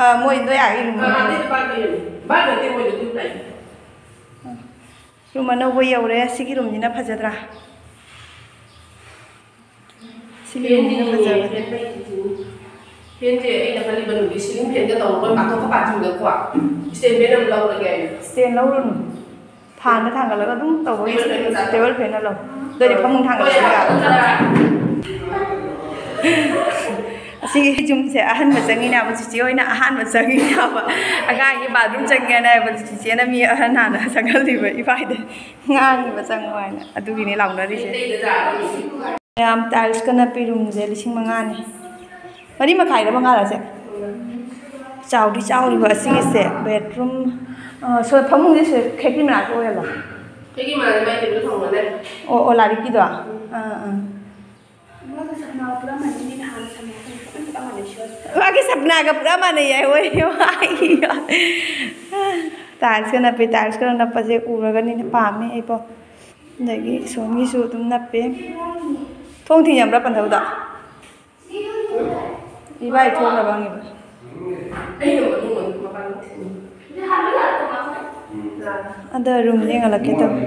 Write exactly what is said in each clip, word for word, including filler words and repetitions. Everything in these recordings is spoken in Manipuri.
ꯑꯥ, ꯃꯣꯏ ꯅꯣꯏ ꯑꯥꯒꯤ ꯔꯨꯝ꯫ ꯑꯥ, ꯑꯗꯨꯗꯤ ꯕꯥꯠ ꯔꯨꯝ꯫ ꯕꯥꯠ ꯅꯠꯇꯦ, ꯃꯣꯏꯗꯣ ꯑꯗꯨꯝ ꯂꯥꯛꯑꯦ꯫ ꯔꯨꯝ ꯑꯅꯧꯕ ꯌꯧꯔꯦ꯫ ꯁꯤꯒꯤ ꯔꯨꯝꯁꯤꯅ ꯐꯖꯗ꯭ꯔꯥ? ꯁꯤꯒꯤ ꯔꯨꯝꯁꯤꯅ ꯐꯖꯕꯅꯦ꯫ ꯐꯦꯟꯁꯦ ꯑꯩꯅ ꯈꯜꯂꯤꯕ ꯅꯨꯃꯤꯠ ꯁꯤꯂꯤꯡ ꯐꯦꯟꯒ ꯇꯧꯔꯒ ꯄꯥꯊꯣꯛꯀ ꯄꯥꯁꯤꯟꯒꯀꯣ ꯏꯁꯇꯦꯟ ꯐꯦꯟ ꯑꯃ ꯂꯧꯔꯒꯦ ꯍꯥꯏꯅ꯫ ꯏꯁꯇꯦꯟ ꯂꯧꯔꯨꯅꯨ꯫ ꯊꯥꯡꯗ ꯊꯥꯡꯒꯠꯂꯒ ꯑꯗꯨꯝ ꯇꯧꯕꯒꯤ ꯇꯦꯕꯜ ꯐꯦꯟꯅ ꯂꯧ꯫ ꯑꯗꯨꯗꯤ ꯐꯃꯨꯡ ꯊꯥꯡꯒꯠꯂꯒ꯫ ꯑꯁꯤꯒꯤ ꯌꯨꯝꯁꯦ ꯑꯍꯟꯕ ꯆꯪꯉꯤꯅꯦꯕ, ꯆꯤꯆꯦ ꯍꯣꯏꯅ ꯑꯍꯥꯟꯕ ꯆꯪꯉꯤꯅꯦꯕ꯫ ꯑꯉꯥꯡꯒꯤ ꯕꯥꯠꯔꯨꯝ ꯆꯪꯒꯦꯅ ꯍꯥꯏꯕ ꯆꯤꯆꯦꯅ ꯃꯤ ꯑꯍꯟ ꯍꯥꯟꯅ ꯆꯪꯍꯜꯂꯤꯕ ꯏꯕꯥꯏꯗ꯫ ꯉꯥꯡꯉꯤꯕ ꯆꯪꯉꯣ ꯍꯥꯏꯅ꯫ ꯑꯗꯨꯒꯤꯅꯤ ꯂꯥꯎꯅꯔꯤꯁꯦ꯫ ꯃꯌꯥꯝ ꯇꯥꯏꯜꯁꯀ ꯅꯞꯄꯤ ꯔꯨꯝꯁꯦ ꯂꯤꯁꯤꯡ ꯃꯉꯥꯅꯤ꯫ ꯃꯔꯤ ꯃꯈꯥꯏꯔ ꯃꯉꯥꯔꯁꯦ? ꯆꯥꯎꯗꯤ ꯆꯥꯎꯔꯤꯕ ꯑꯁꯤꯒꯤꯁꯦ ꯕꯦꯠꯔꯨꯝ꯫ ꯑ, ꯁꯣ-, ꯐꯃꯨꯡꯁꯦ ꯁꯤ ꯈꯦꯇ꯭ꯔꯤ ꯃꯅꯥꯛꯇ ꯑꯣꯏꯍꯜꯂꯣ꯫ ꯑꯩꯒꯤ ꯏꯃꯥꯟꯅꯕꯤ ꯃꯥꯏ ꯇꯦꯕꯜ ꯊꯝꯃꯣꯅꯦ꯫ ꯑꯣ, ꯑꯣ, ꯂꯥꯏꯔꯤꯛꯀꯤꯗꯣ? ꯑꯥ, ꯑꯥ꯫ ꯃꯥꯒꯤ ꯁꯞꯅꯥꯒ ꯄꯨꯔꯥ ꯃꯥꯟꯅꯩ ꯍꯥꯏ, ꯋꯥꯏ꯫ ꯃꯥꯒꯤ ꯁꯞꯅꯥꯒ ꯄꯨꯔꯥ ꯃꯥꯟꯅꯩ ꯍꯥꯏ, ꯋꯥꯏ꯫ ꯇꯥꯏꯜꯁꯀ ꯅꯞꯄꯤ, ꯇꯥꯏꯜꯁꯀ ꯅꯞꯄꯁꯦ ꯎꯔꯒꯅꯤꯅ ꯄꯥꯝꯃꯦ ꯑꯩꯕꯣ꯫ ꯑꯗꯒꯤ ꯏꯁꯣꯟꯒꯤꯁꯨ ꯑꯗꯨꯝ ꯅꯞꯄꯦ꯫ ꯊꯣꯡ ꯊꯤꯡꯖꯤꯟꯕ꯭ꯔꯥ ꯄꯟꯊꯧꯗ? ꯏꯕꯥꯏ ꯊꯣꯛꯅꯕ ꯍꯪꯉꯤꯕ꯫ ꯑꯗ ꯔꯨꯝ ꯌꯦꯡꯍꯜꯂꯛꯀꯦ ꯇꯧꯕ꯫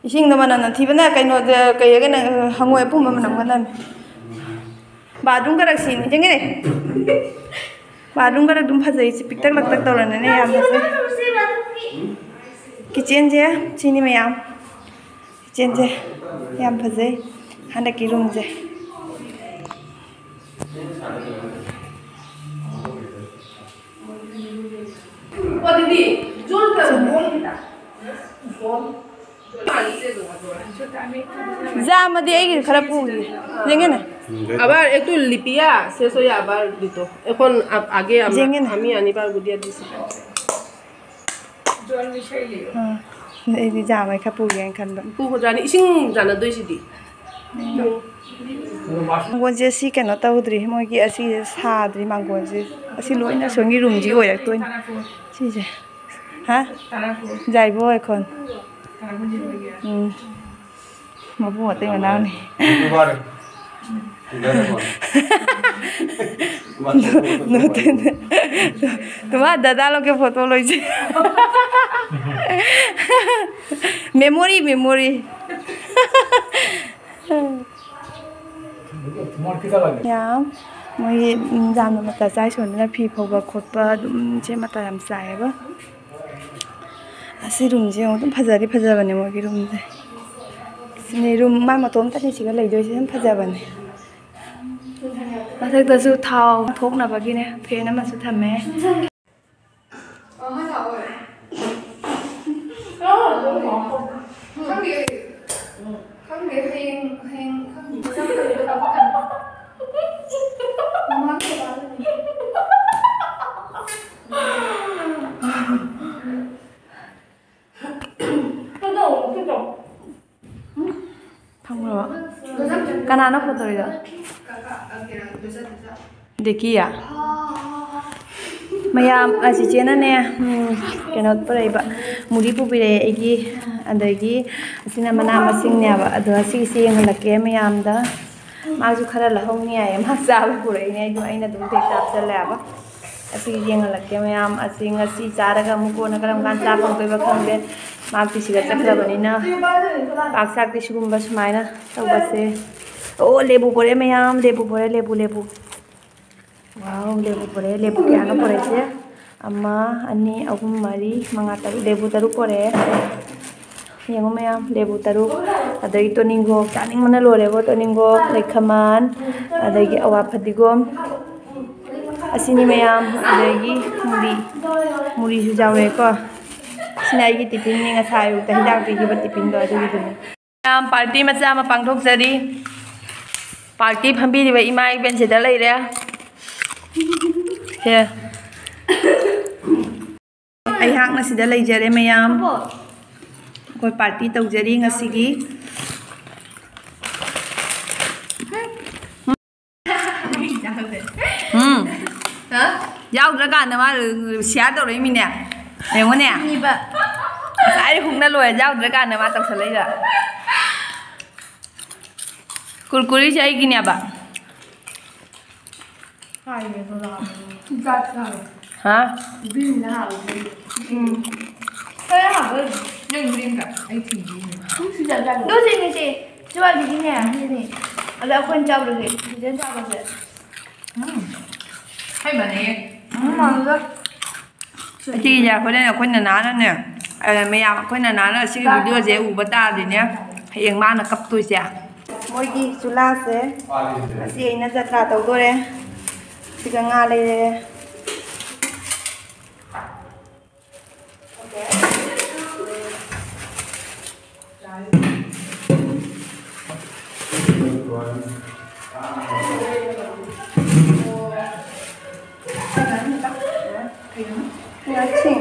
ꯏꯁꯤꯡꯗꯣ ꯃꯅꯝ ꯅꯝꯊꯤꯕꯅ ꯀꯩꯅꯣꯗ ꯀꯩ ꯍꯥꯏꯒꯦ ꯅꯪ, ꯍꯪꯉꯣꯏ ꯑꯄꯨꯝꯕ ꯃꯅꯝꯒ ꯅꯝꯃꯦ꯫ ꯕꯥꯠꯔꯨꯝ ꯀꯔꯛꯁꯤ ꯅꯤꯡꯁꯤꯡꯉꯦ꯫ ꯕꯥꯠꯔꯨꯝ ꯀꯔꯛ ꯑꯗꯨꯝ ꯐꯖꯩ, ꯁꯤ ꯄꯤꯛꯇꯛ ꯂꯛꯇꯛ ꯇꯧꯔꯅꯤꯅꯦ, ꯌꯥꯝ ꯐꯖꯩ꯫ ꯀꯤꯠꯆꯦꯟꯁꯦ ꯁꯤꯅꯤ ꯃꯌꯥꯝ꯫ ꯀꯤꯠꯆꯦꯟꯁꯦ ꯌꯥꯝ ꯐꯖꯩ ꯍꯟꯗꯛꯀꯤ ꯔꯨꯝꯁꯦ꯫ ꯑꯣ, ꯑꯗꯨꯗꯤ ꯖꯣꯟ ꯀꯔꯝꯕ ꯑꯣꯏꯒꯦꯔꯥ? ꯖꯥꯝꯃꯗꯤ ꯑꯩꯒꯤ ꯈꯔ ꯄꯨꯒꯦ꯫ ꯌꯦꯡꯒꯦꯅꯦ꯫ আবার একটু লিপিয়া শেষ হয়ে আবার দিত। এখন আ-, আগে আমরা, ꯌꯦꯡꯒꯦꯅꯦ꯫ আমি আনিবার বুলিয়া দিছি। ꯑꯥ, ꯑꯩꯗꯤ ꯖꯥꯝ ꯈꯔ ꯄꯨꯒꯦꯅ ꯈꯟꯕ꯫ ꯄꯨꯒꯗ꯭ꯔꯥꯅꯤ? ꯏꯁꯤꯡ ꯆꯥꯟꯅꯗꯣꯏꯁꯤꯗꯤ꯫ ꯃꯥꯡꯒꯣꯟꯁꯦ ꯁꯤ ꯀꯩꯅꯣ ꯇꯧꯗ꯭ꯔꯤ, ꯃꯣꯏꯒꯤ ꯑꯁꯤ ꯁꯥꯗ꯭ꯔꯤ ꯃꯥꯡꯒꯣꯟꯁꯦ꯫ ꯑꯁꯤ ꯂꯣꯏꯅ ꯁꯣꯝꯒꯤ ꯔꯨꯝꯁꯤꯒꯤ ꯑꯣꯏꯔꯛꯇꯣꯏꯅꯤ ꯁꯤꯁꯦ꯫ ꯍꯥ? ꯖꯥꯏꯕꯣ ꯑꯩꯈꯣꯟ꯫ ꯎꯝ꯫ ꯃꯕꯨꯡ ꯑꯇꯩ ꯃꯅꯥꯎꯅꯤ꯫ ꯅꯣꯛꯇꯣꯏꯅꯦ꯫ तुम्हारा दादा लोग के फोटो लो इसे। Memory, memory. ꯌꯥꯝ ꯃꯣꯏꯒꯤ, ꯎꯝ, ꯌꯥꯝꯅ ꯃꯇꯝ ꯆꯥꯏ ꯁꯣꯟꯗꯅ ꯐꯤ ꯐꯧꯕ ꯈꯣꯠꯄ ꯑꯗꯨꯝ ꯁꯦ ꯃꯇꯝ ꯌꯥꯝ ꯆꯥꯏꯌꯦꯕ꯫ ꯑꯁꯤ ꯔꯨꯝꯁꯦ ꯌꯦꯡꯉꯣ, ꯑꯗꯨꯝ ꯐꯖꯗꯤ ꯐꯖꯕꯅꯦ ꯃꯣꯏꯒꯤ ꯔꯨꯝꯁꯦ꯫ ꯁꯤꯅꯦ ꯔꯨꯝ ꯃꯥ ꯃꯇꯣꯝꯇꯅꯤ ꯁꯤꯒ ꯂꯩꯗꯣꯏꯁꯦ, ꯑꯗꯨꯝ ꯐꯖꯕꯅꯦ꯫ ꯃꯊꯛꯇꯁꯨ ꯊꯥꯎ ꯊꯣꯛꯅꯕꯒꯤꯅꯦ ꯐꯦꯟ ꯑꯃꯁꯨ ꯊꯝꯃꯦ꯫ ꯈꯪꯗꯦ, ꯈꯪꯗꯦ, ꯍꯌꯦꯡ, ꯍꯌꯦꯡ ꯈꯪꯗꯦ꯫ ꯃꯃꯥꯡ ꯊꯕꯥꯜꯗꯅꯤ꯫ ꯐꯪꯈ꯭ꯔꯕꯣ? ꯀꯅꯥꯅꯣ ꯐꯣꯟ ꯇꯧꯔꯤꯗꯣ? ꯗꯦꯀꯤꯌꯥ? ꯃꯌꯥꯝ, ꯑ, ꯆꯤꯆꯦꯅꯅꯦ, ꯎꯝ, ꯀꯩꯅꯣ ꯄꯨꯔꯛꯏꯕ, ꯃꯨꯔꯤ ꯄꯨꯕꯤꯔꯛꯑꯦ ꯑꯩꯒꯤ꯫ ꯑꯗꯒꯤ ꯑꯁꯤꯅ ꯃꯅꯥ ꯃꯁꯤꯡꯅꯦꯕ꯫ ꯑꯗꯣ ꯑꯁꯤꯒꯤꯁꯤ ꯌꯦꯡꯍꯜꯂꯛꯀꯦ ꯃꯌꯥꯝꯗ꯫ ꯃꯥꯁꯨ ꯈꯔ ꯂꯧꯍꯧꯅꯤ ꯍꯥꯏꯌꯦ꯫ ꯃꯥ ꯆꯥꯕ ꯄꯨꯔꯛꯏꯅꯦ꯫ ꯑꯩꯗꯣ, ꯑꯩꯅ ꯑꯗꯨꯝ ꯄꯦꯛ ꯆꯥꯞꯁꯜꯂꯦꯕ꯫ ꯑꯁꯤ ꯌꯦꯡꯍꯜꯂꯛꯀꯦ ꯃꯌꯥꯝ꯫ ꯑꯁꯤ ꯉꯁꯤ ꯆꯥꯔꯒ ꯑꯃꯨꯛ ꯀꯣꯟꯅ ꯀꯔꯝ ꯀꯥꯟ ꯆꯥ ꯐꯪꯗꯣꯏꯕ ꯈꯪꯗꯦ꯫ ꯃꯥꯛꯇꯤ ꯁꯤꯗ ꯆꯠꯈ꯭ꯔꯕꯅꯤꯅ ꯄꯥꯛ ꯆꯥꯛꯇꯤ ꯁꯤꯒꯨꯝꯕ ꯁꯨꯃꯥꯏꯅ ꯇꯧꯕꯁꯦ꯫ ꯑꯣ, ꯂꯦꯕꯨ ꯄꯣꯔꯛꯑꯦ ꯃꯌꯥꯝ, ꯂꯦꯕꯨ ꯄꯣꯔꯛꯑꯦ, ꯂꯦꯕꯨ, ꯂꯦꯕꯨ꯫ ꯋꯥꯎ, ꯂꯦꯕꯨ ꯄꯣꯔꯛꯑꯦ, ꯂꯦꯕꯨ ꯀꯌꯥꯅꯣ ꯄꯣꯔꯛꯏꯁꯦ? ꯑꯃ, ꯑꯅꯤ, ꯑꯍꯨꯝ, ꯃꯔꯤ, ꯃꯉꯥ, ꯇꯔꯨꯛ꯫ ꯂꯦꯕꯨ ꯇꯔꯨꯛ ꯄꯣꯔꯛꯑꯦ꯫ ꯌꯦꯡꯉꯣ ꯃꯌꯥꯝ, ꯂꯦꯕꯨ ꯇꯔꯨꯛ꯫ ꯑꯗꯒꯤ ꯇꯣꯅꯤꯡꯈꯣꯛ, ꯆꯥꯅꯤꯡꯕꯅ ꯂꯣꯏꯔꯦꯕꯣ, ꯇꯣꯅꯤꯡꯈꯣꯛ, ꯂꯩꯈꯃꯥꯟ, ꯑꯗꯒꯤ ꯑꯋꯥ ꯐꯗꯤꯒꯣꯝ꯫ ꯑꯁꯤꯅꯤ ꯃꯌꯥꯝ, ꯑꯗꯒꯤ ꯃꯨꯔꯤ, ꯃꯨꯔꯤꯁꯨ ꯌꯥꯎꯔꯦꯀꯣ꯫ ꯁꯤꯅ ꯑꯩꯒꯤ ꯇꯤꯐꯤꯟꯅꯤ, ꯉꯁꯥꯏ ꯑꯌꯨꯛꯇ ꯍꯤꯗꯥꯛ ꯄꯤꯈꯤꯕ ꯇꯤꯐꯤꯟꯗꯣ ꯑꯗꯨꯒꯤꯗꯨꯅꯤ꯫ ꯃꯌꯥꯝ, ꯄꯥꯔꯇꯤ ꯃꯆꯥ ꯑꯃ ꯄꯥꯡꯊꯣꯛꯆꯔꯤ꯫ ꯄꯥꯔꯇꯤ ꯐꯝꯕꯤꯔꯤꯕ ꯏꯃꯥ ꯏꯕꯦꯟꯁꯤꯗ ꯂꯩꯔꯦ꯫ ꯁꯦ꯫ ꯑꯩꯍꯥꯛꯅ ꯁꯤꯗ ꯂꯩꯖꯔꯦ ꯃꯌꯥꯝ꯫ ꯑꯩꯈꯣꯏ ꯄꯥꯔꯇꯤ ꯇꯧꯖꯔꯤ ꯉꯁꯤꯒꯤ꯫ ꯎꯝ꯫ ꯍꯥ? ꯌꯥꯎꯗ꯭ꯔꯀꯥꯟꯗ ꯃꯥ ꯁꯤꯌꯥꯔ ꯇꯧꯔꯛꯏꯃꯤꯅꯦ꯫ ꯌꯦꯡꯉꯨꯅꯦ꯫ ꯏꯕ꯫ ꯉꯁꯥꯏ ꯍꯨꯛꯅ ꯂꯣꯏꯔꯦ, ꯌꯥꯎꯗ꯭ꯔꯀꯥꯟꯗ ꯃꯥ ꯇꯧꯁꯜꯂꯛꯏꯕ꯫ ꯀꯨꯔꯀꯨꯔꯤꯁꯦ ꯑꯩꯒꯤꯅꯦꯕ꯫ ꯍꯥꯏꯔꯦ ꯑꯗꯣ ꯂꯥꯛꯑꯣ꯫ ꯆꯥꯛ ꯆꯥꯔꯣ꯫ ꯍꯥ? ꯒ꯭ꯔꯤꯟꯅ ꯍꯥꯎꯕꯅꯦ꯫ ꯎꯝ꯫ ꯈꯔ ꯍꯥꯎꯕ ꯑꯣꯏꯔꯗꯤ꯫ ꯅꯪ ꯒ꯭ꯔꯤꯟꯒ ꯑꯩ ꯊꯤꯕꯤꯅꯦ꯫ ꯁꯤ ꯆꯥꯛ ꯆꯥꯔꯣ꯫ ꯑꯗꯨ ꯁꯤꯅꯦ ꯁꯤ꯫ ꯁꯤ ꯋꯥꯠꯂꯤꯁꯤꯅꯦ꯫ ꯁꯤꯅꯦ꯫ ꯑꯗ ꯑꯩꯈꯣꯏꯅ ꯆꯥꯕꯗꯨꯗꯤ ꯁꯤꯗ ꯆꯥꯕꯁꯦ꯫ ꯎꯝ꯫ ꯍꯩ ꯃꯥꯟꯅꯩꯌꯦ꯫ ꯎꯝ, ꯃꯥꯟꯅꯗꯦ꯫ ꯑꯁꯤꯒꯤꯁꯦ ꯍꯣꯔꯦꯟ ꯑꯩꯈꯣꯏ ꯅꯅꯥꯅꯅꯦ, ꯑ, ꯃꯌꯥꯝ ꯑꯩꯈꯣꯏ ꯅꯅꯥꯅ ꯑꯁꯤꯒꯤ ꯚꯤꯗꯤꯑꯣꯁꯦ ꯎꯕ ꯇꯥꯔꯗꯤꯅꯦ, ꯍꯌꯦꯡ ꯃꯥꯅ ꯀꯞꯇꯣꯏꯁꯦ꯫ ꯃꯣꯏꯒꯤ ꯆꯨꯂꯥꯁꯦ ꯉꯁꯤ ꯑꯩꯅ ꯖꯇ꯭ꯔꯥ ꯇꯧꯗꯣꯔꯦ꯫ ꯑꯗꯨꯒ ꯉꯥ ꯂꯩꯔꯦ꯫ ꯉꯁꯤ꯫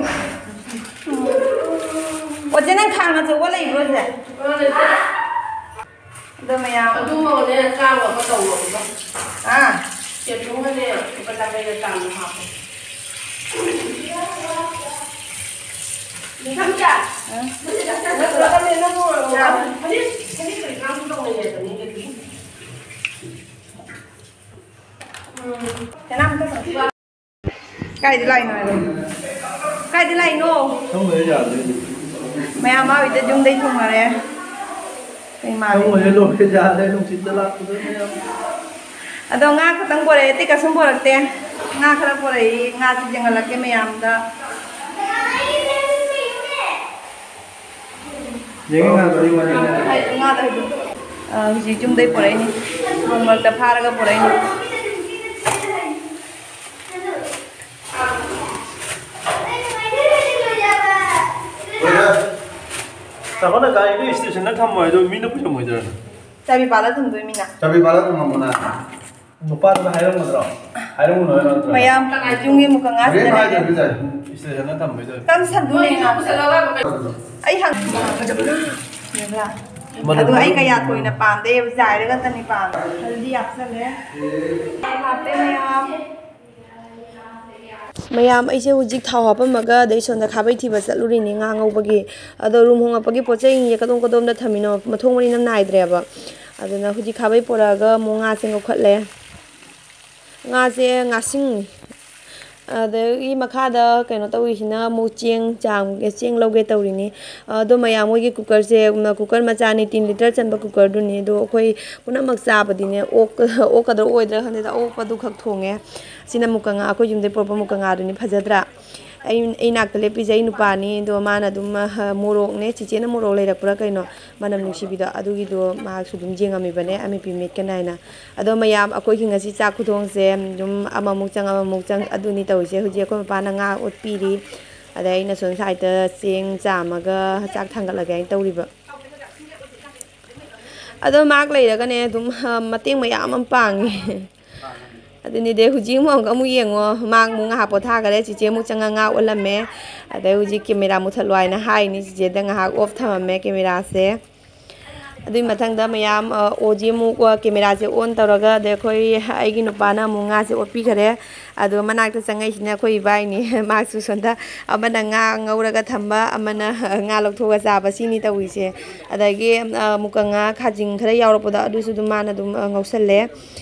ꯑꯣ, ꯆꯦ, ꯅꯪ ꯈꯥꯡ ꯑꯆꯧꯕ ꯂꯩꯕ꯭ꯔꯣ, ꯆꯦ? ꯑꯗꯣ ꯃꯌꯥꯝ ꯑꯗꯨꯃꯒꯅꯦ ꯆꯥꯝꯃ ꯑꯃ ꯇꯧꯔꯣ ꯑꯗꯨꯒ꯫ ꯑꯥ꯫ ꯆꯦꯇꯨꯝꯒꯅꯦ ꯂꯨꯄꯥ ꯌꯥꯡꯈꯩꯒ ꯆꯥꯝꯃ ꯍꯥꯞꯄꯣ꯫ ꯅꯤꯡꯊꯝꯆꯥ꯫ ꯑꯥ꯫ ꯅꯠꯇ꯭ꯔꯒꯅꯦ ꯅꯪ ꯐꯅꯦꯛ, ꯐꯅꯦꯛ ꯀꯔꯤ ꯀꯔꯥꯁꯨ ꯇꯧꯅꯩꯌꯦꯕ ꯃꯤꯒꯤꯗꯤ꯫ ꯎꯝ꯫ ꯀꯅꯥꯝꯇ ꯀꯥꯏꯗ ꯂꯥꯛꯏꯅꯣ ꯍꯥꯏꯔꯣ? ꯀꯥꯏꯗ ꯂꯥꯛꯏꯅꯣ? ꯈꯪꯗꯦ, ꯌꯥꯗ꯭ꯔꯦ꯫ ꯃꯌꯥꯝ ꯃꯥ ꯍꯣꯏꯗ ꯌꯨꯝꯗꯩ ꯊꯨꯡꯉꯔꯦ꯫ ꯀꯩ ꯃꯥꯜꯂꯤ? ꯈꯪꯗꯦ, ꯂꯣꯛꯁꯦ ꯌꯥꯗ꯭ꯔꯦ, ꯅꯨꯡꯁꯤꯠꯇ ꯂꯥꯛꯄꯗ ꯃꯌꯥꯝ꯫ ꯑꯗꯣ ꯉꯥ ꯈꯛꯇꯪ ꯄꯣꯔꯛꯑꯦ, ꯑꯇꯩ ꯀꯩꯁꯨꯝ ꯄꯣꯔꯛꯇꯦ꯫ ꯉꯥ ꯈꯔ ꯄꯣꯔꯛꯏ, ꯉꯥꯁꯤ ꯌꯦꯡꯍꯜꯂꯛꯀꯦ ꯃꯌꯥꯝꯗ꯫ ꯌꯦꯡꯉꯦ, ꯉꯥꯗꯣ ꯑꯩ ꯋꯥꯔꯤ ꯂꯩꯔꯦ꯫ ꯉꯥꯗꯣ ꯍꯥꯏꯗꯤ, ꯑ, ꯍꯧꯖꯤꯛ ꯌꯨꯝꯗꯩ ꯄꯣꯔꯛꯏꯅꯤ, ꯅꯣꯡ ꯃꯔꯛꯇ ꯐꯥꯔꯒ ꯄꯣꯔꯛꯏꯅꯤ꯫ ꯆꯥꯎꯈꯠꯅ ꯒꯥꯔꯤꯗꯨ ꯁ꯭ꯇꯦꯁꯟꯗ ꯊꯝꯃꯣ ꯍꯥꯏꯗꯣ ꯃꯤꯅ ꯄꯨꯁꯟꯃꯣꯏꯗ꯭ꯔꯥ? ꯆꯥꯕꯤ ꯄꯥꯜꯂ ꯊꯝꯗꯣꯏꯃꯤꯅ꯫ ꯆꯥꯕꯤ ꯄꯥꯜꯂ ꯊꯝꯃꯝꯃꯣꯅ꯫ ꯅꯨꯄꯥꯗꯨꯅ ꯍꯥꯏꯔꯝꯒꯗ꯭ꯔꯣ? ꯍꯥꯏꯔꯝꯒꯅꯣ ꯍꯥꯏꯔꯣ ꯅꯠꯇ꯭ꯔꯣ? ꯃꯌꯥꯝ ꯌꯨꯝꯒꯤ ꯑꯃꯨꯛꯀ ꯉꯥ ꯍꯣꯔꯦꯟ ꯁꯤꯖꯤꯟꯅꯔꯦ꯫ ꯍꯥꯏꯗ꯭ꯔꯗꯤ ꯌꯥꯏ꯫ ꯁ꯭ꯇꯦꯁꯟꯗ ꯊꯝꯕꯩ ꯇꯧꯔꯦ꯫ ꯀꯔꯝ ꯁꯟꯗꯣꯏꯅꯣ ꯉꯥ? ꯑꯩ ꯍꯪ-, ꯃꯗꯨ ꯑꯗꯨ ꯑꯩ ꯀꯌꯥ ꯊꯣꯏꯅ ꯄꯥꯝꯗꯦ, ꯖꯥꯏꯔꯒ ꯇꯅꯤ ꯄꯥꯝꯃꯦ꯫ ꯍꯜꯗꯤ ꯍꯥꯞꯆꯜꯂꯦ꯫ ꯍꯥꯞꯄꯦ ꯃꯌꯥꯝ꯫ ꯃꯌꯥꯝ, ꯑꯩꯁꯦ ꯍꯧꯖꯤꯛ ꯊꯥꯎ ꯍꯥꯞꯄꯝꯃꯒ ꯑꯗꯩ ꯁꯣꯝꯗ ꯈꯥꯕꯩ ꯊꯤꯕ ꯆꯠꯂꯨꯔꯤꯅꯦ ꯉꯥ ꯉꯧꯕꯒꯤ꯫ ꯑꯗꯣ ꯔꯨꯝ ꯍꯣꯡꯉꯛꯄꯒꯤ ꯄꯣꯠ ꯆꯩꯁꯤꯡꯁꯦ ꯀꯗꯣꯝ ꯀꯗꯣꯝꯗ ꯊꯝꯃꯤꯅꯣ, ꯃꯊꯣꯡ ꯃꯔꯤ ꯏꯅꯝ ꯅꯥꯏꯗ꯭ꯔꯦꯕ꯫ ꯑꯗꯨꯅ ꯍꯧꯖꯤꯛ ꯈꯥꯕꯩ ꯄꯨꯔꯛꯑꯒ ꯑꯃꯨꯛ ꯉꯥꯁꯦ ꯉꯧꯈꯠꯂꯦ꯫ ꯉꯥꯁꯦ ꯉꯥꯁꯤꯡꯅꯤ꯫ ꯑꯗꯒꯤ ꯃꯈꯥꯗ ꯀꯩꯅꯣ ꯇꯧꯔꯤꯁꯤꯅ ꯑꯃꯨꯛ ꯆꯦꯡ ꯆꯥꯝꯒꯦ, ꯆꯦꯡ ꯂꯧꯒꯦ ꯇꯧꯔꯤꯅꯤ꯫ ꯑꯗꯣ ꯃꯌꯥꯝ, ꯃꯣꯏꯒꯤ ꯀꯨꯀꯔꯁꯦ, ꯎꯝ, ꯀꯨꯀꯔ ꯃꯆꯥꯅꯤ, ꯇꯤꯟ ꯂꯤꯇꯔ ꯆꯟꯕ ꯀꯨꯀꯔꯗꯨꯅꯤ꯫ ꯑꯗꯣ ꯑꯩꯈꯣꯏ ꯄꯨꯝꯅꯃꯛ ꯆꯥꯕꯗꯤꯅꯦ, ꯑꯣꯛ-, ꯑꯣꯛꯀꯗ꯭ꯔꯥ ꯑꯣꯏꯗ꯭ꯔꯥ ꯈꯪꯗꯦꯗ, ꯑꯣꯛꯄꯗꯨ ꯈꯛ ꯊꯣꯡꯉꯦ꯫ ꯁꯤꯅ ꯃꯨꯀꯉꯥ, ꯑꯩꯈꯣꯏ ꯌꯨꯝꯗꯩ ꯄꯨꯔꯛꯄ ꯃꯨꯀꯉꯥꯗꯨꯅꯤ, ꯐꯖꯗ꯭ꯔꯥ? ꯑꯩ, ꯑꯩ ꯅꯥꯛꯇ ꯂꯦꯞꯄꯤꯁꯦ ꯑꯩ ꯅꯨꯄꯥꯅꯤ꯫ ꯑꯗꯣ ꯃꯥꯅ ꯑꯗꯨꯝ, ꯑ, ꯃꯣꯔꯣꯛꯅꯦ, ꯆꯤꯆꯦꯅ ꯃꯣꯔꯣꯛ ꯂꯩꯔꯛꯄ꯭ꯔꯥ ꯀꯩꯅꯣ, ꯃꯅꯝ ꯅꯨꯡꯁꯤꯕꯤꯗꯣ, ꯑꯗꯨꯒꯤꯗꯣ ꯃꯍꯥꯛꯁꯨ ꯑꯗꯨꯝ ꯌꯦꯡꯉꯝꯃꯤꯕꯅꯦ, ꯑꯃꯤꯠꯄꯤ ꯃꯤꯠꯀ ꯅꯥꯏꯅ꯫ ꯑꯗꯣ ꯃꯌꯥꯝ, ꯑꯩꯈꯣꯏꯒꯤ ꯉꯁꯤ ꯆꯥꯛ ꯈꯨꯊꯣꯡꯁꯦ ꯑꯗꯨꯝ ꯑꯃꯃꯨꯛ ꯆꯪ, ꯑꯃꯃꯨꯛ ꯆꯪ, ꯑꯗꯨꯅꯤ ꯇꯧꯔꯤꯁꯦ꯫ ꯍꯧꯖꯤꯛ ꯑꯩꯈꯣꯏ ꯃꯄꯥꯅ ꯉꯥ ꯑꯣꯠꯄꯤꯔꯤ, ꯑꯗꯩ ꯑꯩꯅ ꯁꯣꯝ ꯁꯥꯏꯗꯠꯇ ꯆꯦꯡ ꯆꯥꯝꯃꯒ ꯆꯥꯛ ꯊꯥꯡꯒꯠꯂꯒꯦ ꯍꯥꯏꯅ ꯇꯧꯔꯤꯕ꯫ ꯑꯗꯣ ꯃꯍꯥꯛ ꯂꯩꯔꯒꯅꯦ ꯑꯗꯨꯝ, ꯑ, ꯃꯇꯦꯡ ꯃꯌꯥꯝ ꯑꯃ ꯄꯥꯡꯉꯤ꯫ ꯑꯗꯨꯅꯤꯗꯤ ꯍꯧꯖꯤꯛ ꯑꯃꯨꯛ ꯑꯃꯨꯛ ꯌꯦꯡꯉꯣ, ꯃꯍꯥꯛ ꯑꯃꯨꯛ ꯉꯥꯏꯍꯥꯛ ꯄꯣꯊꯥꯈꯔꯦ, ꯆꯤꯆꯦ ꯑꯃꯨꯛ ꯆꯪꯉ ꯉꯥ ꯑꯣꯜꯂꯝꯃꯦ꯫ ꯑꯗꯩ ꯍꯧꯖꯤꯛ ꯀꯦꯃꯦꯔꯥ ꯃꯨꯊꯠꯂꯣ ꯍꯥꯏꯅ ꯍꯥꯏꯅꯤ ꯆꯤꯆꯦꯗ, ꯉꯥꯏꯍꯥꯛ ꯑꯣꯐ ꯊꯝꯃꯝꯃꯦ ꯀꯦꯃꯦꯔꯥꯁꯦ꯫ ꯑꯗꯨꯒꯤ ꯃꯊꯪꯗ ꯃꯌꯥꯝ, ꯑ, ꯑꯣꯖꯤ ꯑꯃꯨꯛ, ꯑ, ꯀꯦꯃꯦꯔꯥꯁꯦ ꯑꯣꯟ ꯇꯧꯔꯒ, ꯑꯗꯩ ꯑꯩꯈꯣꯏ, ꯑꯩꯒꯤ ꯅꯨꯄꯥꯅ ꯑꯃꯨꯛ ꯉꯥꯁꯦ ꯑꯣꯠꯄꯤꯈꯔꯦ꯫ ꯑꯗꯣ ꯃꯅꯥꯛꯇ ꯆꯪꯉꯛꯏꯁꯤꯅ ꯑꯩꯈꯣꯏ ꯏꯕꯥꯏꯅꯤ꯫ ꯃꯍꯥꯛꯁꯨ ꯁꯣꯝꯗ ꯑꯃꯅ ꯉꯥ ꯉꯧꯔꯒ ꯊꯝꯕ, ꯑꯃꯅ ꯉꯥ ꯂꯧꯊꯣꯛꯑꯒ ꯆꯥꯕ, ꯁꯤꯅꯤ ꯇꯧꯔꯤꯁꯦ꯫ ꯑꯗꯒꯤ, ꯑ, ꯃꯨꯀ ꯉꯥ ꯈꯥꯖꯤꯡ ꯈꯔ ꯌꯥꯎꯔꯛꯄꯗꯣ, ꯑꯗꯨꯁꯨ ꯑꯗꯨꯝ ꯃꯥꯅ ꯑꯗꯨꯝ, ꯑ, ꯉꯧꯁꯜꯂꯦ꯫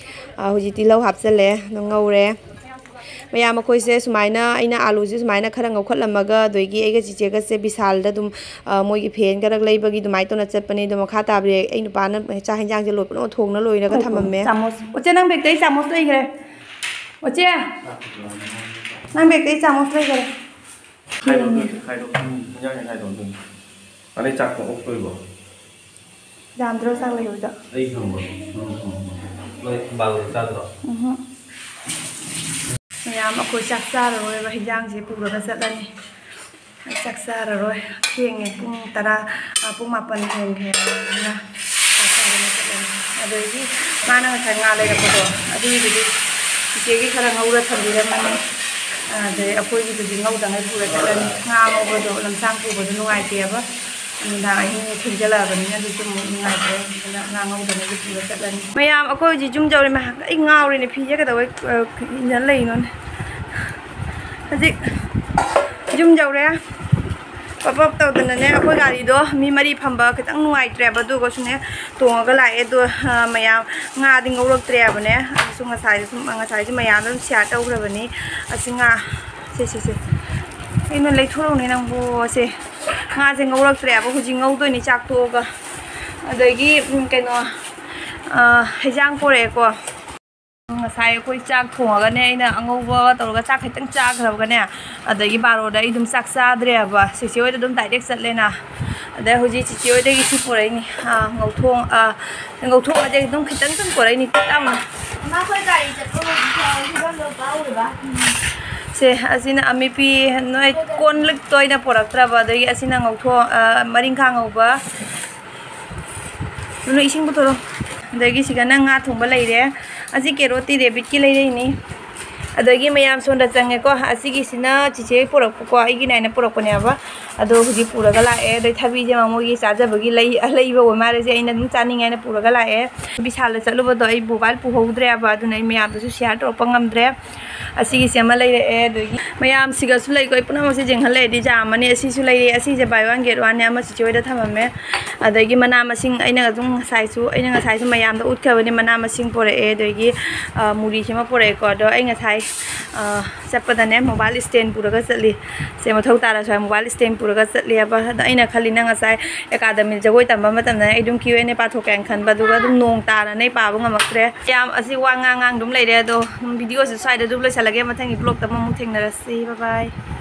ꯑ, ꯍꯧꯖꯤꯛ ꯇꯤꯜꯍꯧ ꯍꯥꯞꯆꯜꯂꯦ, ꯑꯗꯨꯝ ꯉꯧꯔꯦ꯫ ꯃꯌꯥꯝ, ꯑꯩꯈꯣꯏꯁꯦ ꯁꯨꯃꯥꯏꯅ, ꯑꯩꯅ ꯑꯥꯂꯨꯁꯦ ꯁꯨꯃꯥꯏꯅ ꯈꯔ ꯉꯧꯈꯠꯂꯝꯃꯒ, ꯑꯗꯒꯤ ꯑꯩꯒ ꯆꯤꯆꯦꯒꯁꯦ ꯕꯤꯁꯥꯜꯗ ꯑꯗꯨꯝ, ꯑ, ꯃꯣꯏꯒꯤ ꯐꯦꯟ ꯈꯔ ꯂꯩꯕꯒꯤ ꯑꯗꯨꯃꯥꯏꯅ ꯇꯧꯅ ꯆꯠꯄꯅꯦ꯫ ꯑꯗꯣ ꯃꯈꯥ ꯇꯥꯕꯗꯤ ꯑꯩ ꯅꯨꯄꯥꯅ ꯆꯥꯛ ꯍꯦꯟꯖꯥꯡꯁꯦ ꯂꯣꯏ ꯄꯨꯝꯅꯃꯛ ꯊꯣꯡꯅ ꯂꯣꯏꯔꯒ ꯊꯝꯃꯝꯃꯦ꯫ ꯆꯥꯃꯁ, ꯑꯣꯆꯦ, ꯅꯪ ꯕꯦꯛꯇ ꯑꯩ ꯆꯥꯃꯁ ꯂꯩꯈ꯭ꯔꯦ꯫ ꯑꯣꯆꯦ, ꯅꯪ ꯕꯦꯛꯇ ꯑꯩ ꯆꯥꯃꯁ ꯂꯩꯈ꯭ꯔꯦ꯫ ꯈꯥꯏꯗꯣꯛꯇꯣꯏꯅꯤ, ꯈꯥꯏꯗꯣꯛꯇꯣꯏꯅꯤ, ꯍꯤꯟꯖꯥꯡꯁꯦ ꯈꯥꯏꯗꯣꯛꯇꯣꯏꯅꯤ꯫ ꯑꯗꯩ ꯆꯥꯛꯇꯣ ꯑꯣꯛꯇꯣꯏꯕ꯫ ꯌꯥꯝꯗ꯭ꯔꯣ ꯆꯥꯛ ꯂꯩꯕꯗꯣ? ꯑꯩ ꯈꯪꯕ꯭ꯔꯣ? ꯎꯝ, ꯎꯝ, ꯎꯝ꯫ ꯅꯣꯏ ꯕꯥꯔꯣꯗ ꯆꯥꯗ꯭ꯔꯣ? ꯎꯝꯍꯨꯝ꯫ ꯃꯌꯥꯝ ꯑꯩꯈꯣꯏ ꯆꯥꯛ ꯆꯥꯔꯔꯣꯏꯕ, ꯍꯤꯟꯖꯥꯡꯁꯦ ꯄꯨꯔꯒ ꯆꯠꯂꯅꯤ꯫ ꯑꯩ ꯆꯥꯛ ꯆꯥꯔꯔꯣꯏ꯫ ꯊꯦꯡꯉꯦ, ꯄꯨꯡ ꯇꯔꯥ, ꯑ, ꯄꯨꯡ ꯃꯥꯄꯟ ꯍꯦꯟꯈ꯭ꯔꯦ꯫ ꯑꯗꯨꯅ ꯆꯥꯛ ꯆꯥꯗꯅ ꯆꯠꯂꯅꯤ꯫ ꯑꯗꯒꯤ ꯃꯥꯅ ꯉꯁꯥꯏ ꯉꯥ ꯂꯩꯔꯛꯄꯗꯣ, ꯑꯗꯨꯒꯤꯗꯨꯗꯤ ꯆꯤꯆꯦꯒꯤ ꯈꯔ ꯉꯧꯔ ꯊꯝꯕꯤꯔꯝꯃꯅꯤ꯫ ꯑꯗꯩ ꯑꯩꯈꯣꯏꯒꯤꯗꯨꯗꯤ ꯉꯧꯗꯉꯩ ꯄꯨꯔ ꯆꯠꯂꯅꯤ꯫ ꯉꯥ ꯉꯧꯕꯗꯣ ꯂꯝꯁꯥꯡ ꯄꯨꯕꯗꯣ ꯅꯨꯡꯉꯥꯏꯇꯦꯕ꯫ ꯅꯨꯃꯤꯗꯥꯡ ꯑꯍꯤꯡ ꯊꯦꯡꯖꯜꯂꯛꯑꯕꯅꯤꯅ ꯑꯗꯨꯁꯨ ꯑꯃꯨꯛ ꯅꯨꯡꯉꯥꯏꯇ꯭ꯔꯦ꯫ ꯑꯗꯨꯅ ꯉꯥ ꯉꯧꯗꯉꯩꯗꯤ ꯄꯨꯔ ꯆꯠꯂꯅꯤ꯫ ꯃꯌꯥꯝ, ꯑꯩꯈꯣꯏ ꯍꯧꯖꯤꯛ ꯌꯨꯝ ꯌꯧꯔꯦ꯫ ꯃꯌꯥꯝ, ꯑꯩ ꯉꯥꯎꯔꯦꯅꯦ꯫ ꯐꯤꯁꯦ ꯀꯩꯗꯧꯕꯩ, ꯑ, ꯏꯟꯖꯟ ꯂꯩꯅꯣꯅꯦ꯫ ꯍꯧꯖꯤꯛ ꯌꯨꯝ ꯌꯧꯔꯦ꯫ ꯄꯞ ꯄꯞ ꯇꯧꯗꯅꯅꯦ, ꯑꯩꯈꯣꯏ ꯒꯥꯔꯤꯗꯣ ꯃꯤ ꯃꯔꯤ ꯐꯝꯕ ꯈꯤꯇꯪ ꯅꯨꯡꯉꯥꯏꯇ꯭ꯔꯦꯕ, ꯑꯗꯨꯒꯁꯨꯅꯦ ꯇꯣꯡꯉꯒ ꯂꯥꯛꯑꯦ꯫ ꯑꯗꯣ, ꯑ, ꯃꯌꯥꯝ ꯉꯥꯗꯤ ꯉꯧꯔꯛꯇ꯭ꯔꯦꯕꯅꯦ꯫ ꯑꯗꯨꯁꯨ ꯉꯁꯥꯏꯁꯨ ꯁꯨꯝ, ꯉꯁꯥꯏꯁꯨ ꯃꯌꯥꯝꯗ ꯑꯗꯨꯝ ꯁꯤꯌꯥꯔ ꯇꯧꯈ꯭ꯔꯕꯅꯤ꯫ ꯑꯁꯤ ꯉꯥ, ꯁꯦ, ꯁꯦ, ꯁꯦ꯫ ꯀꯩꯅꯣ, ꯂꯩꯊꯣꯔꯛꯎꯅꯦ ꯅꯪꯕꯨ꯫ ꯁꯦ, ꯉꯥꯁꯦ ꯉꯧꯔꯛꯇ꯭ꯔꯦꯕ, ꯍꯧꯖꯤꯛ ꯉꯧꯗꯣꯏꯅꯤ ꯆꯥꯛ ꯇꯣꯛꯑꯒ꯫ ꯑꯗꯒꯤ, ꯎꯝ, ꯀꯩꯅꯣ, ꯑ, ꯍꯩꯖꯥꯡ ꯄꯣꯔꯛꯑꯦꯀꯣ꯫ ꯉꯁꯥꯏ ꯑꯩꯈꯣꯏ ꯆꯥꯛ ꯊꯣꯡꯉꯒꯅꯦ, ꯑꯩꯅ ꯑꯉꯧꯕ ꯇꯧꯔꯒ ꯆꯥꯛ ꯈꯤꯇꯪ ꯆꯥꯈ꯭ꯔꯕꯒꯅꯦ, ꯑꯗꯒꯤ ꯕꯥꯔꯣꯗ ꯑꯩ ꯑꯗꯨꯝ ꯆꯥꯛ ꯆꯥꯗ꯭ꯔꯦꯕ꯫ ꯆꯦꯆꯦ ꯍꯣꯏꯗ ꯑꯗꯨꯝ ꯗꯥꯏꯔꯦꯛ ꯆꯠꯂꯦꯅ꯫ ꯑꯗꯩ ꯍꯧꯖꯤꯛ ꯆꯦꯆꯦ ꯍꯣꯏꯗꯒꯤ ꯁꯤ ꯄꯨꯔꯛꯏꯅꯤ, ꯑꯥ, ꯉꯧꯊꯣꯡ-, ꯑꯥ, ꯉꯧꯊꯣꯡ ꯑꯗꯩ ꯑꯗꯨꯝ ꯈꯤꯇꯪ ꯈꯤꯇꯪ ꯄꯨꯔꯛꯏꯅꯤ, ꯇꯞ ꯇꯞꯅ꯫ ꯃꯥ ꯑꯩꯈꯣꯏ ꯒꯥꯔꯤ ꯆꯠꯄ ꯍꯧꯖꯤꯛ ꯐꯤꯕꯝꯗꯣ ꯇꯥꯍꯧꯔꯤꯕ? ꯁꯦ, ꯑꯁꯤꯅ ꯑꯃꯤꯄꯤ, ꯅꯣꯏ ꯀꯣꯟ ꯂꯤꯛꯇꯣ ꯑꯩꯅ ꯄꯨꯔꯛꯇ꯭ꯔꯕ, ꯑꯗꯒꯤ ꯑꯁꯤꯅ ꯉꯧꯊꯣꯡ-, ꯑꯥ, ꯃꯔꯤꯡꯈꯥ ꯉꯧꯕ꯫ ꯅꯨꯅꯨ, ꯏꯁꯤꯡ ꯄꯨꯊꯣꯔꯛꯑꯣ꯫ ꯑꯗꯒꯤ ꯁꯤꯒꯅ ꯉꯥ ꯊꯣꯡꯕ ꯂꯩꯔꯦ꯫ ꯑꯁꯤ ꯀꯦꯔꯣꯠꯇꯤ ꯔꯦꯕꯤꯠꯀꯤ ꯂꯩꯔꯛꯏꯅꯤ꯫ ꯑꯗꯒꯤ ꯃꯌꯥꯝ ꯁꯣꯝꯗ ꯆꯪꯉꯦꯀꯣ꯫ ꯑꯁꯤꯒꯤꯁꯤꯅ ꯆꯤꯆꯦ ꯄꯨꯔꯛꯄꯀꯣ, ꯑꯩꯒꯤ ꯅꯥꯏꯅ ꯄꯨꯔꯛꯄꯅꯦꯕ꯫ ꯑꯗꯣ ꯍꯧꯖꯤꯛ ꯄꯨꯔꯒ ꯂꯥꯛꯑꯦ꯫ ꯑꯗꯩ ꯊꯕꯤꯁꯦ ꯃꯃꯣꯏꯒꯤ ꯆꯥꯖꯕꯒꯤ ꯂꯩ-, ꯂꯩꯕ ꯑꯣꯏ ꯃꯥꯜꯂꯦ꯫ ꯁꯦ ꯑꯩꯅ ꯑꯗꯨꯝ ꯆꯥꯅꯤꯡꯉꯦ ꯍꯥꯏꯅ ꯄꯨꯔꯒ ꯂꯥꯛꯑꯦ꯫ ꯕꯤꯁꯥꯜꯗ ꯆꯠꯂꯨꯕꯗꯣ ꯑꯩ ꯃꯣꯕꯥꯏꯜ ꯄꯨꯍꯧꯗ꯭ꯔꯦꯕ, ꯑꯗꯨꯅ ꯑꯩ ꯃꯌꯥꯝꯗꯁꯨ ꯁꯤꯌꯥꯔ ꯇꯧꯔꯛꯄ ꯉꯝꯗ꯭ꯔꯦ꯫ ꯑꯁꯤꯒꯤꯁꯦ ꯑꯃ ꯂꯩꯔꯛꯑꯦ꯫ ꯑꯗꯒꯤ ꯃꯌꯥꯝꯁꯤꯒꯁꯨ ꯂꯩꯀꯣ, ꯑꯩ ꯄꯨꯝꯅꯃꯛꯁꯦ ꯌꯦꯡꯍꯜ ꯂꯩꯔꯗꯤ ꯌꯥꯝꯃꯅꯤ꯫ ꯑꯁꯤꯁꯨ ꯂꯩꯔꯛꯑꯦ꯫ ꯑꯁꯤꯁꯦ buy one get one ꯅꯦ, ꯑꯃ ꯆꯤꯆꯦ ꯍꯣꯏꯗ ꯊꯝꯃꯝꯃꯦ꯫ ꯑꯗꯒꯤ ꯃꯅꯥ ꯃꯁꯤꯡ ꯑꯩꯅ ꯑꯗꯨꯝ ꯉꯁꯥꯏꯁꯨ, ꯑꯩꯅ ꯉꯁꯥꯏꯁꯨ ꯃꯌꯥꯝꯗ ꯎꯠꯈ꯭ꯔꯕꯅꯤ, ꯃꯅꯥ ꯃꯁꯤꯡ ꯄꯣꯔꯛꯑꯦ꯫ ꯑꯗꯒꯤ, ꯑ, ꯃꯨꯔꯤꯁꯤꯃ ꯄꯣꯔꯛꯑꯦꯀꯣ꯫ ꯑꯗꯣ ꯑꯩ ꯉꯁꯥꯏ, ꯑ, ꯆꯠꯄꯗꯅꯦ mobile stand ꯄꯨꯔꯒ ꯆꯠꯂꯤ꯫ ꯁꯦ ꯃꯊꯧ ꯇꯥꯔꯁꯨ ꯍꯥꯏ mobile stand ꯄꯨꯔꯒ ꯆꯠꯂꯦꯕ꯫ ꯑꯗ ꯑꯩꯅ ꯈꯜꯂꯤꯅ ꯉꯁꯥꯏ academy ꯖꯒꯣꯏ ꯇꯝꯕ ꯃꯇꯝꯗ ꯑꯩ ꯑꯗꯨꯝ Q and A ꯄꯥꯊꯣꯛꯀꯦ ꯍꯥꯏꯅ ꯈꯟꯕ, ꯑꯗꯨꯒ ꯑꯗꯨꯝ ꯅꯣꯡ ꯇꯥꯔꯅ ꯑꯩ ꯄꯥꯕ ꯉꯝꯃꯛꯇ꯭ꯔꯦ꯫ ꯌꯥꯝ ꯑꯁꯤ ꯋꯥ ꯉꯥꯡ ꯉꯥꯡ ꯑꯗꯨꯝ ꯂꯩꯔꯦ꯫ ꯑꯗꯣ ꯑꯗꯨꯝ video ꯁꯦ ꯁ꯭ꯋꯥꯏꯗ ꯑꯗꯨꯝ ꯂꯣꯏꯁꯤꯜꯂꯒꯦ꯫ ꯃꯊꯪꯒꯤ vlog ꯇ ꯑꯃꯨꯛ ꯊꯦꯡꯅꯔꯁꯤ꯫ Bye bye꯫